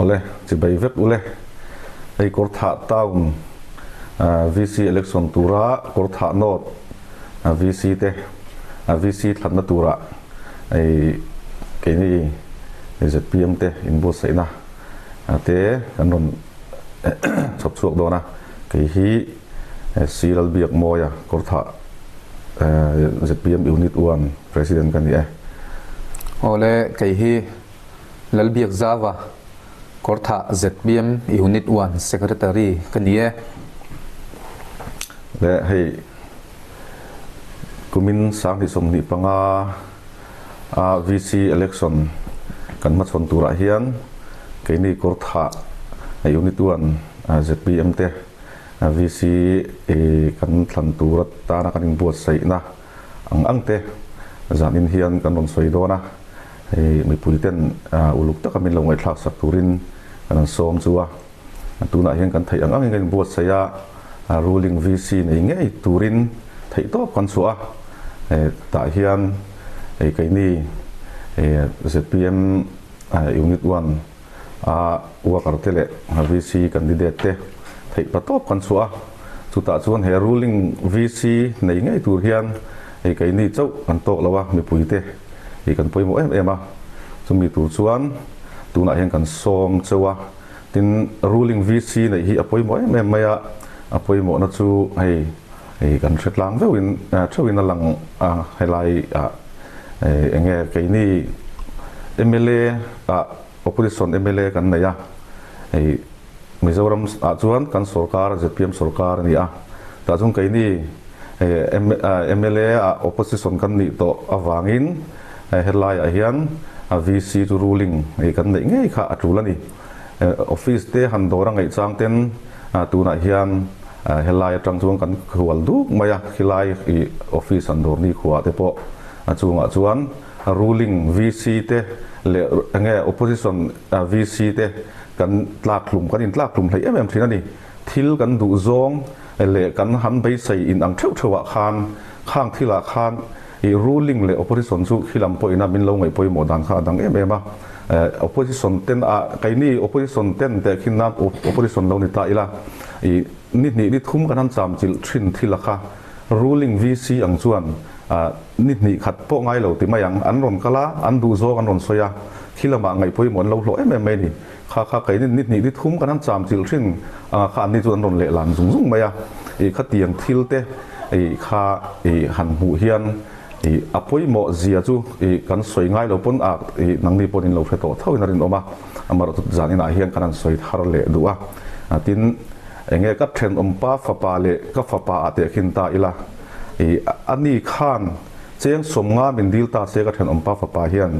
Awle, chibai vek ule. Hei Kawrthah Town VC election tura Kawrthah North VC te VC thlanna tura hei keini zpm te inbuatsaihna te kan rawn chhawp chhuak dawn a. Kei hi C Lalbiakmawia Kawrthah zpm Unit One President ka ni e. Awle, kei hi Lalbiakzava, Kawrthah zpm Unit One Secretary ka ni e. Le hei kumin 2025 a VC election kan hmachhawn turah hian keini Kawrthah Unit One zpm te VC kan thlan tur atana kan inbuatsaihna ang ang te zanin hian kan rawn sawi dawn a, hei mipui ten uluk taka min lo ngaihthlak sak turin kan han sawm chu a, tunah hian kan theih ang angin kan inbuatsaih a, ruling VC nei ngei turin theih tawp kan chhuah a, tah hian hei keini zpm unit one a worker te leh VC candidate te theih pa tawp kan chhuah a, chutah chuan he ruling VC nei ngei tur hian hei keini chauh kan tawk lo a, mipui te hi kan pawimawh em em a, chumi tur chuan tunah hian kan sawm chauh a, tin ruling VC neih hi a pawimawh em em mai a, a pawimawhna chu hei hei kan hre tlang veuhin theuhin a lang a helai ah eng nge keini mla ah Opposition mla kan nei a, hei Mizoram ah chuan kan sorkar zpm sorkar a ni a, tah chuan keini mla ah opposition kan nih tawh avangin helai ah hian VC chu ruling hei kan neih ngei kha a tul a ni. Office te han dawr a ngaih chang ten tunah hian helai atang chuan kan khual duk mai a, khilai office han dawr ni khuah te pawh a chungah chuan Ruling VC te leh enge opposition VC te kan tlak hlum, kan intlak hlum hleih em em thin a ni. Thil kan duh zawng leh kan han beisei in ang theuh theuh ah khan khang thil ah khan i ruling leh opposition chu khi lam pawhin a min lo ngaih pawimawh dan kha a dang em em a. Opposition ten a keini opposition ten teh khin nan opposition lo ni ta ila i ni hnih ni thum kan han cham chilh thin thil a kha Ruling VC ang chuan ni hnih khat pawh ngai lo ti mai ang. An rawn kal a, an duh zawk an rawn sawi a, khi lamah ngaihpawimawh an lo hlawh em em mai a ni. Kha kha keini ni hnih ni thum kan han cham chilh thin anga kha anni chu an rawn lehlan zung zung mai a. I khatiang thil te i kha i han hmuh hian i a pawimawh zia chu i kan sawi ngai lo pawn a i nangni pawn in lo hre tawh tho in a rinawm a. Amaherawhchu zan inah hian kan han sawi thar leh duh a. Tin. Enge ka thenawmpa fapa leh ka fapa ah teh khin ta ila, i ani khan cheng 50 min dil ta se ka thenawmpa fapa hian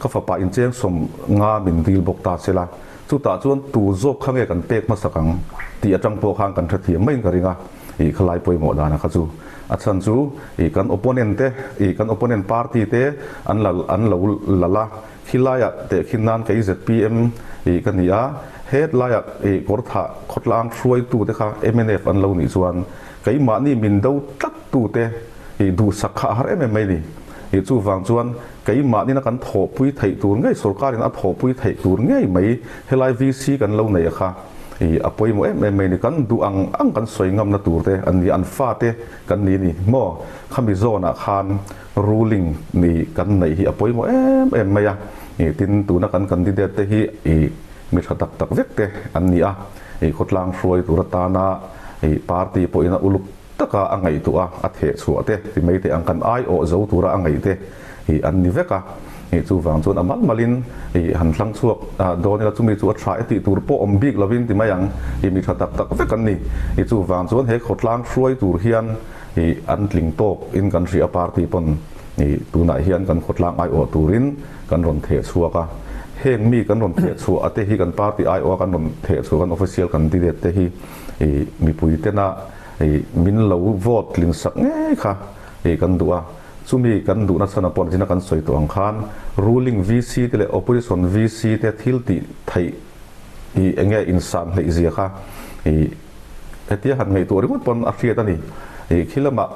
ka fapa in cheng 50 min dil bawk ta se la, chutah chuan tu zawk kha nge kan pek hmasak ang tih atang pawh khan kan hrethiam maiin ka ring a, i khalai pawimawh dana kha chu a chhan chu i kan opponent te i kan opponent party te an la an lo lal a. Khilaiah tehkhin nan kei zpm ih ka ni a, hetlaiah ih kawrthah khawtlang hruaitute kha mnf an lo nih chuan keimahni min do tlattute ih duhsak kha a har em em mai ni. Ih chuvang chuan keimahnin a kan thawhpui theih tur ngei sorkarin a thawhpui theih tur ngei mai helai VC kan lo neih a kha ih a pawimawh em em mai ni. Kan duh ang ang kan sawi ngamna turte an ni, an fate kan ni ni maw? Khami zawnah khan Ruling ni kan neih hi a pawimawh em em mai a, ih tin tuna kan candidate te hi ih mi tha tak tak vek te an ni a, ih khawtlang hruai tur atana ih party pawhin a uluk taka a ngaihtuah a, a theh chhuah te ti mai teh ang kan aiawh zo tura a ngaih te ih an ni vek a, ih chuvang chuan a mal malin ih han thlang chhuak dawn ila chumi chu a tha e tih tur pawh awm bik lovin ti mai ang, ih mi tha tak tak vek an ni, ih chuvang chuan he khawtlang hruai tur hian I an tling tawk in kan hria party pawn i tunah hian kan khawtlang aiawh turin kan rawn theh chhuak a, heng mi kan rawn theh chhuah a te hi kan party aiawh a kan rawn theh chhuah kan official candidate te hi i mipui tena i min lo vote tling sak ngei kha i kan duh a, chumi kan duhna chhan a pawh nichin a kan sawi tawh ang khan ruling VC te leh opposition VC te thil tih theih i enge insan hleih zia kha i Hetia han ngaihtuah ringawt pawn a hriat a ni. Ih khi lamah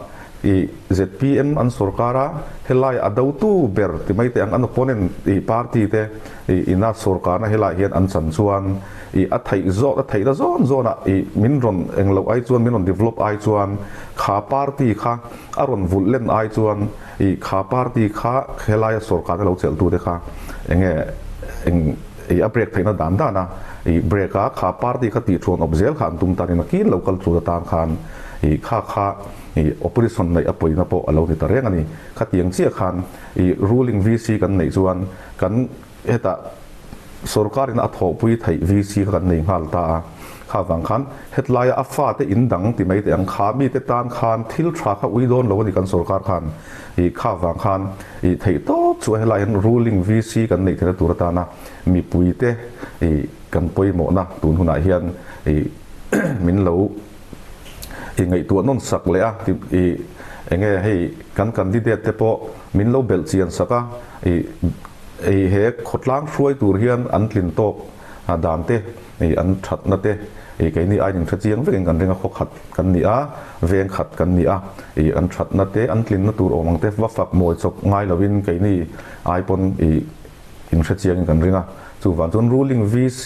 I zpm an sorkar a, helai a dotu ber ti mai teh ang an opponent i party te i ina sorkarna helai hian an chan chuan i a theih zawt a theihna zawn zawn ah i min rawn engloh ai chuan min rawn develop ai chuan kha party kha a rawn vulh len ai chuan i kha party kha helaia sorkarna lo chelh tu te kha enge eng i a break theihna dan dan a i break a kha party kha tih thuan awp zel kha an tum tan in a kin lo kal tur atan khan i kha kha I opposition neih a pawina pawh a lo ni ta reng a ni. Khatiang chiah khan i ruling VC kan neih chuan kan hetah sorkarin a thawhpui theih VC kha kan nei nghal ta a. Kha vang khan hetlaia a fate in dang ti mai teh ang kha mite tan khan thil tha kha ui dawn lo a ni kan sorkar khan. I kha vang khan i theih tawp chu helai hian ruling VC kan neih theihna tur atana mipuite i kan pawimawhna tun hunah hian i min lo I ngaihtuah nawn sak leh a, i enge hei kan candidate te pawh min lo belh chian sak a, i i he khawtlang hruai tur hian an tlin tawk dan te, i an thatna te, i keini aiin in hre chiang vekin kan ring a, khaw khat kan ni a, veng khat kan ni a, i an thatna te, an tlinna tur awm ang te va fak mawi chawp ngai lovin keini ai pawn i In hre chiangin kan ring a, chuvang chuan ruling VC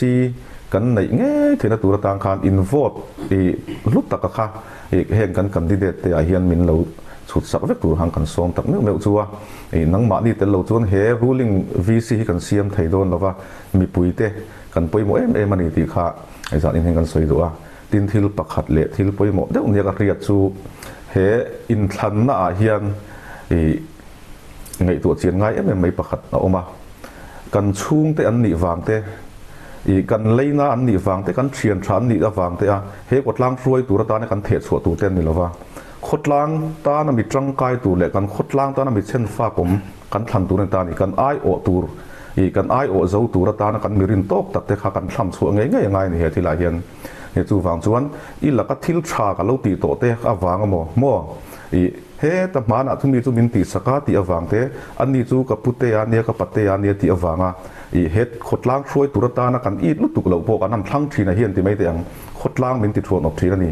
kan neih ngei theihna tur atang khan in vote i hlu taka kha i heng kan candidate te ah hian min lo chhut sak vek tur khan kan sawm tak meuh meuh chu a, i nangmahni tel lo chuan he ruling VC hi kan siam thei dawn lova, mipui te kan pawimawh em em a ni tih kha zan in hian kan sawi duh a. Tin thil pakhat leh thil pawimawh deuh nia ka hriat chu he inthlanna ah hian i Ngaihtuah chian ngai em em mai pakhat a awm a, kan chhungte an nih vang te, ih kan leina an nih vang te, kan thian tha an nih avang te a he khawtlang hruai tur atana kan theh chhuah tur te an ni lova, khawtlang tana mi tangkai tur leh kan khawtlang tana mi chhenfak awm kan thlan tur a ni ta a ni, kan aiawh tur, ih kan aiawh zo tur atana kan mi rin tawk tak te kha kan thlam chhuah ngei ngei a ngai a ni he thilah hian. He chuvang chuan i laka thil tha ka lo tih tawh te avang amaw maw? Ih, heta hmanah chu mi chu min tihsak a tih avang te, ani chu ka pute a nia ka pate a nia tih avanga ih he khawtlang hruai tur atana kan it lutuk loh pawh kan han thlang thin a hian ti mai teh ang, khawtlang min ti thuan awp thin a ni.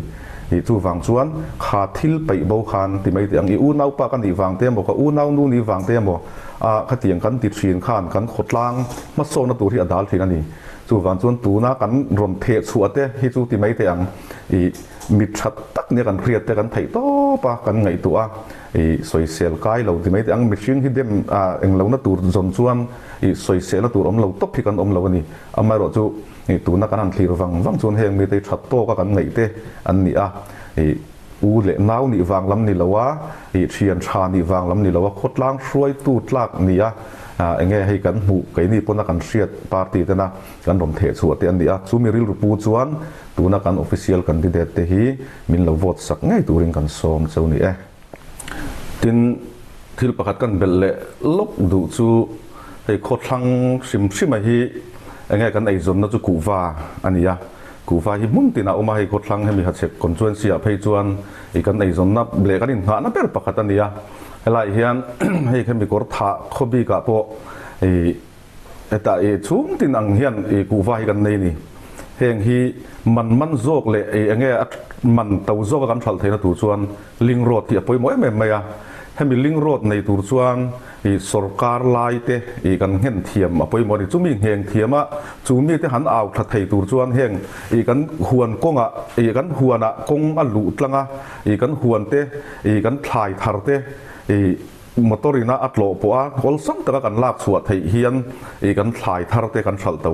Ih, chuvang chuan kha thil peih bo khan ti mai teh ang, i unaupa ka nih vang te emaw, ka unaunu nih vang te emaw a khatiang kan ti thin khan kan khawtlang hmasawnna tur hi a dal thin a ni. Chuvang chuan tuna kan rawn theh chhuah te hi chu ti mai teh ang, ih, Mi that tak nia kan hriat te kan theih tawp a, kan ngaihtuah a, ih sawisel kai lo ti mai teh ang, mihring hi dem ah eng lohna tur zawn chuan ih sawiselna tur awm lo tawp hi kan awm lo a ni. Amaherawh chu ih tuna kan han thlir vang vang chuan heng mite hi that tawk a kan ngaih te an ni a, ih u leh nau nih vang lam ni lo a, ih thian tha nih vang lam ni lo a, khawtlang hruaitu tlak ni a, eng nge hei kan hmuh keini pawna kan hriat party tena kan rawn theh chhuah te an ni a, chu mi rilru pu chuan Tuna kan official candidate te hi min lo vote sak ngei turin kan sawm cheu ni e. Tin, thil pakhat kan belh leh lawk duh chu hei khawthlang hrim hrima hi enge kan eizawnna chu kuhva a ni a. Kuhva hi hmun tinah a awm a, hei khawthlang hemi hachhek constituency ah phei chuan i kan eizawnna leh kan inngahna ber pakhat a ni a. Helaiah hian hei khemi kawr thah khaw bikah pawh i Hetah i chhung tin ang hian i kuhva hi kan nei a ni. Heng hi man man zawk leh i enge a man to zawk a kan hralh theihna tur chuan link road hi a pawimawh em em mai a. Hemi link road nei tur chuan i sorkar lai te i kan nghen thiam a pawimawh a ni. Chumi ngheng thiam a chu mi te han au thla thei tur chuan heng i kan huan kawngah i kan huanah kawng a luh tlang a, i kan huan te i kan thlai thar te i Motor ina a tlawh pawh a awlsam taka kan lak chhuah theih hian ih kan thlai thar te kan hralh to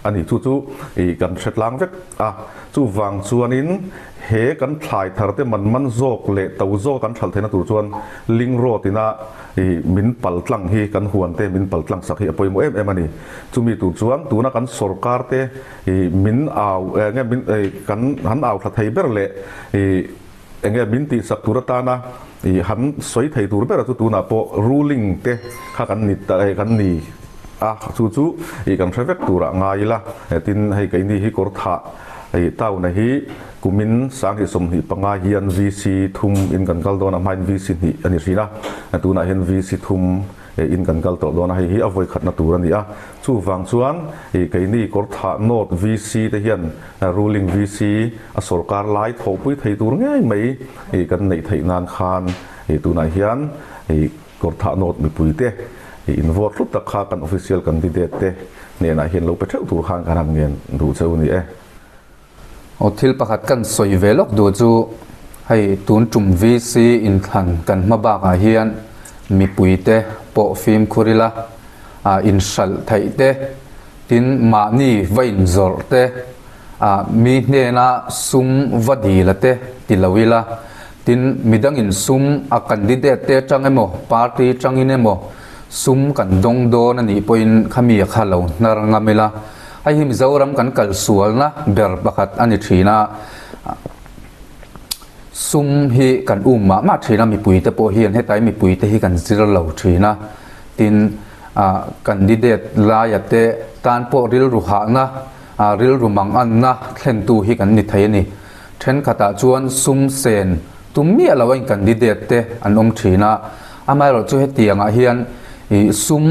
a ni. Chu chu ih kan hre tlang vek a. Chuvang chuanin he kan thlai thar te man man zawk leh to zawk kan hralh theihna tur chuan link road ina ih min pal tlang hi kan huan te min pal tlang sak hi a pawimawh em em a ni. Chumi tur chuan tuna kan sorkar te ih min au eng nge min ih kan han au thla thei ber leh ih Enge min tihsak tur atana i han sawi thei tur bera chu tunah pawh ruling te kha kan ni ta eh kan ni a, chu chu i kan hre vek turah ngai ila. Tin, hei keini hi kawr thah i town a hi kumin 2025 hian VC thum in kan kal dawn a, hmain VC hnih a ni thin a, tunah hian VC thum in kan kal tawh dawn a, hei hi a vawi khatna tur a ni a. Chuvang chuan i keini kawr thah North VC te hian Ruling VC a sorkar lai thawhpui thei tur ngei mai i kan neih theih nan khan Tunah hian Kawrthah North mipuite in vote hlut tak kha kan official candidate te hnenah hian lo pe theuh tur khan kan han ngen duh cheu a ni e. Aw thil pakhat kan sawi ve lawk duh chu hei tun tum VC inthlan kan hma bakah hian mipuite pawh fimkhur ila inhralh theih te tin mahni va inzawrh te mi hnena sum va dil a te ti lo ila tin midangin sum a candidate te atang emaw party atangin emaw sum kan dawng dawn a nih pawhin khami a kha lo hnar ngam ila. Hei hi Mizoram kan kal sualna ber pakhat a ni thin a, sum hi kan um mah mah thin a, mipuite pawh hian hetlai mipuite hi kan zir lo thin a, tin candidate laia te tan pawh rilru hahna, rilru manganna thlentu hi kan ni thei a ni. Thenkhatah chuan sum sen tum miah lo a in candidate te an awm thin a, amaherawhchu hetiangah hian sum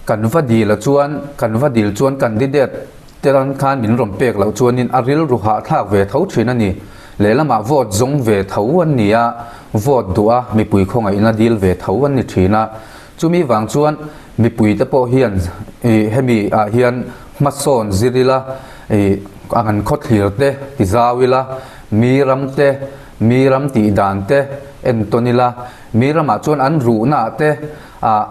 Kan va dil a chuan, kan va dil chuan candidate te tan khan min rawn pek loh chuanin a rilru hahthlak ve tho thin a ni. Lehlamah vote zawng ve tho an ni a, vote duh a, mipui khawngaihna dil ve tho an ni thin a. Chumi vang chuan mipui te pawh hian ih hemi ah hian hmasawn zir ila, ih a kan khawthlir te ti zau ila, mi ram te, mi ram tih dan te entawn ila, mi ramah chuan an ruhna ah te ah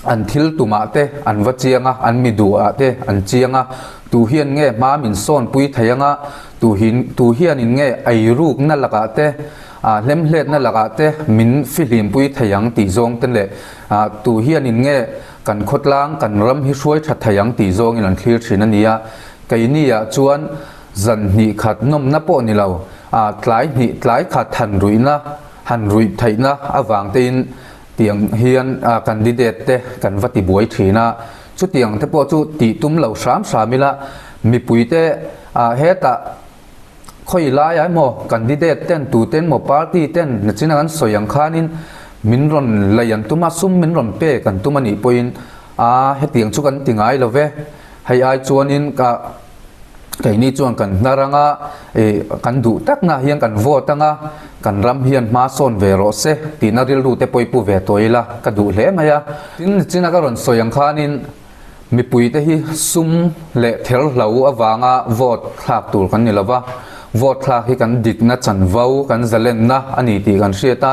An thil tumah te an va chiang a, an mi duhah te an chiang a, tu hian nge hma min sawnpui thei anga, tu hin tu hianin nge eirukna lakah te, hlemhletna lakah te min fihlimpui thei ang tih zawng te leh tu hianin nge kan khawtlang kan ram hi hruai tha thei ang tih zawngin an thlir thin a ni a. Keiniah chuan zan hnih khat nawmna pawh ni lo, tlai hnih tlai khat han ruihna han ruih theihna avang tein Tiang hian candidate te kan va ti buai thin a, chutiang te pawh chu tih tum lo hram hram ila, mipui te hetah khawi laiah emaw candidate ten tu ten emaw party ten nachina kan sawi ang khanin min rawn lei an tum a, sum min rawn pek an tum a nih pawhin a hetiang chu kan ti ngai lo ve, hei ai chuanin ka Keini chuan kan hnar anga ih kan duh takna hian kan vote anga kan ram hian hma sawn ve rawh se tihna rilru te pawh i pu ve tawh ila ka duh hle mai a. Tin, china ka rawn sawi ang khanin mipuite hi sum leh ther hlo avanga vote thlak tur kan ni lova, vote thlak hi kan dikna chanvo, kan zalenna a ni tih kan hriat a,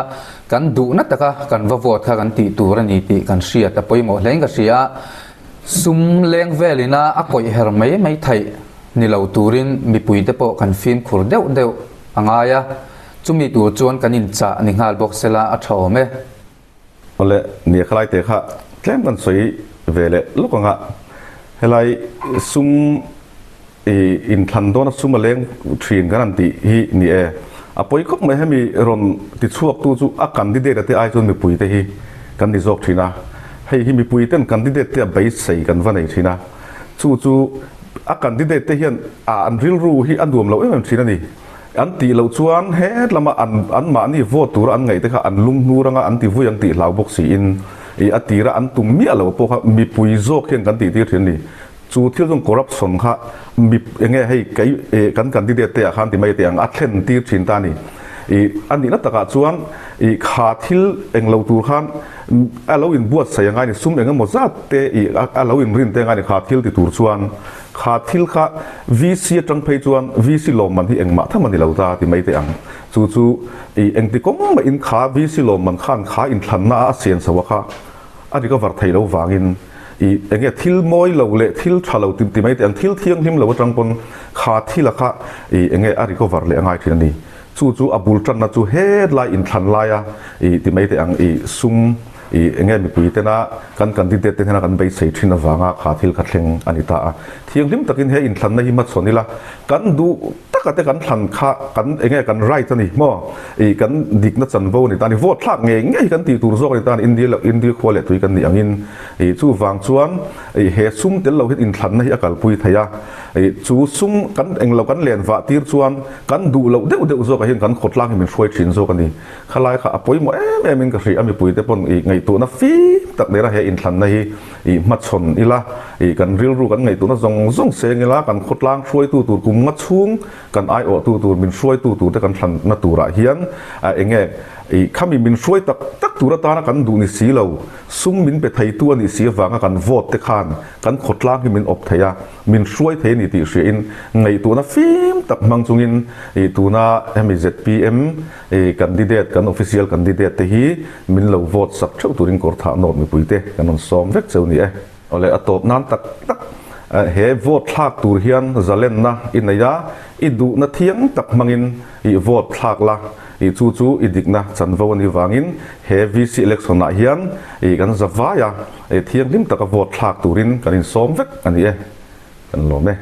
kan duhna taka kan va vote kha kan tih tur a ni tih kan hriat a pawimawh hlein ka hria a. Sum leng velina a kawih her mai mai theih ni lo turin mipuite pawh kan fimkhur deuh deuh a ngai a, chumi tur chuan kan inchah ni nghal bawk sela a tha awm e. Awle, nia khalai te kha tlem kan sawi ve leh lawk ang a, helai sum i inthlan dawna sum a leng thin kan han tih hi ni e. A pawi khawp mai hemi rawn ti chhuak tu chu a candidate a te ai chuan mipui te hi kan ni zawk thin a. Hei hi mipui ten candidate te a beisei kan va nei thin a. Chu chu a candidate te hian a an rilru hi a nuam lo em em thin a ni. An tih loh chuan het lama an an mahni vote tura an ngaih te kha an lung hnur anga an ti vui ang tih hlau bawk siin i a tira an tum miah lo pawh kha mipui zawk hian kan tih tir thin a ni. Chu thil chuan corruption kha mi enge hei kei eh kan candidate te ah khan ti mai teh ang a thlen tir thin ta a ni. Ih a nihna takah chuan ih kha thil eng lo tur khan a lo inbuatsaih a ngai ni sum eng emaw zat te ih a lo inrin te a ngai ni kha thil ti tur chuan kha thil kha VC atang phei chuan VC lawmman hi engmah tham a ni lo ta ti mai teh ang. Chu chu ih engti kawng mahin kha VC lawmman khan kha inthlanna a sian chho a kha A recover thei lo vangin i enge thil mawi lo leh thil tha lo ti ti mai teh ang thil thianghlim lo atang pawn kha thil a kha i enge a recover leh a ngai thin a ni. Chu chu a bul tanna chu hetlai inthlan laia i ti mai teh ang i sum i enge mipui tena kan candidate te hnena kan beisei thin avanga kha thil kha thleng a ni ta a. Thianghlim takin he inthlanna hi hmachhawn ila kan duh taka te kan thlan kha kan enge kan right a ni maw ih kan dikna chanvo a ni ta a ni vote thlak ngei ngei hi kan tih tur zawk a ni ta a ni India leh India khua leh tui kan nih angin ih chuvang chuan ih he sum tel lo hian inthlanna hi a kalpui thei a ih chu sum kan englo kan len vah tir chuan kan duh loh deuh deuh zawkah hian kan khawtlang hi min hruai thin zawk a ni khalai kha a pawimawh em em in ka hrih a mipui te pawn ih ngaihtuahna fim tak nena he inthlanna hi Ih hmachhawn ila, ih kan rilru kan ngaihtuahna zawng zawng seng ila, kan khawtlang hruaitu tur kum nga chhung kan aiawhtu tur, min hruaitu tur te kan thlanna turah hian eng nge i khami min hruai tak tak tur atana kan duh ni si lo, sum min pe theitu a nih si avanga kan vote te khan kan khawtlang hi min awp thei a, min hruai thei a ni tih hriain ngaihtuahna fim tak hmang chungin i tuna hemi zpm i candidate, kan official candidate te hi min lo vote sak theuh turin Kawrthah North mipuite kan rawn sawm vek cheu ni e. Awle a tawp nan tak tak he vote thlak tur hian zalenna i nei a, i duhna thiang tak hmangin i vote thlak la, i chu chu i dikna chanvo a nih vangin he VC election ah hian i kan za vai a, thianghlim taka vote thlak turin kan insawm vek a ni e, kan lawm e.